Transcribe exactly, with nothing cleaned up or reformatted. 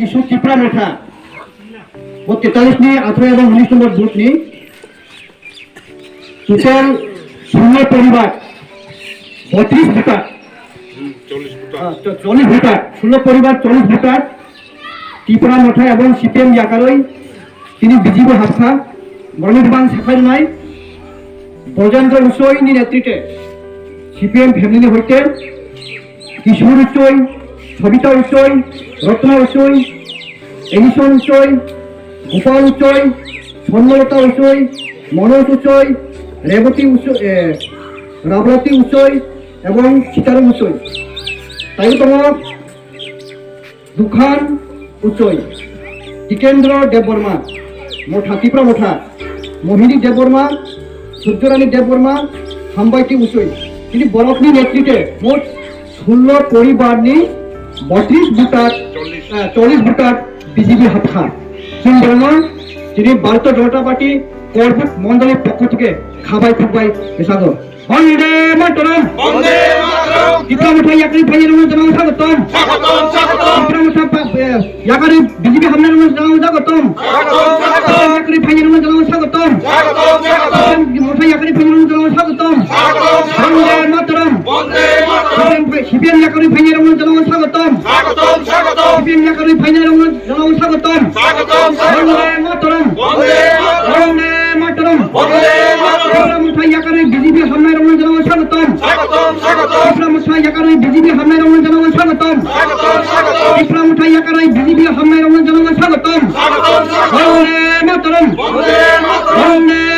Tipra Motha, bo তেতাল্লিশ ni আঠারো এবং উনিশ নম্বর বুথ ni total ষোলো পরিবার, বত্রিশ ভোটার, চল্লিশ ভোটার, আহ, চ-, চল্লিশ ভোটার, ষোলো পরিবার, চল্লিশ ভোটার, Tipra Motha এবং সিপিএম yakarwi tini বিজেপি হাবখা, borokni bang sapai rwnai Brojendra Usoi ni netritwe CPM family ni hoite Kishore Usoi, Sobita Usoi, Ratna Usoi, Edison Usoi, Gopal Usoi, Swarnalata Usoi, Manoj Usoi, Rebati Usoi, eh, Rabrati Usoi এবং Sitaram Usoi. Tai tongo Dukhan Usoi, Tikendra Debbarma, Motha, Tipra Motha, Mohini Debbarma, Surjorani Debbarma, Hambaiti Usoi. Tini borokni netritwe mot ষোলো পরিবারni বত্রিশ ভোটার, আহ, চল্লিশ voter BJP হাবখা. Chwng borokno tini ভারতীয় জনতা পার্টি কর্মী মণ্ডলীর পক্ষ থেকে খাবাই খুববাই এসাদো. বন্দে Mataram. Vande Mataram. Tipra Motha yakarwi phainairokno janao swagotom. স্বাগতম, স্বাগতম। Tipra Motha pa-, eh, yakarwi BJP hamnairokno janao swagotom. স্বাগতম, স্বাগতম। Yakarwi phainairokno janao swagotom. স্বাগতম, স্বাগতম। Tipra Motha yakarwi phainairokno janao swagotom. স্বাগতম, স্বাগতম। Vande Mataram. Vande Mataram. CPM, CPM yakarwi phainairokno janao swagotom. স্বাগতম, স্বাগতম। CPM yakarwi phainairokno janao swagotom. স্বাগতম, স্বাগতম। Vande Mataram. Vande Mataram. Vande Mataram. Vande Mataram. Tipra Motha yakarwi BJP hamnairokno janao swagotom. স্বাগতম, স্বাগতম। Tipra Motha yakarwi BJP hamnairokno janao swagotom. স্বাগতম, স্বাগতম। Tipra Motha yakarwi BJP hamnairokno janao swagotom. স্বাগতম, স্বাগতম। বন্দে মাতরম। বন্দে মাতরম। বন্দে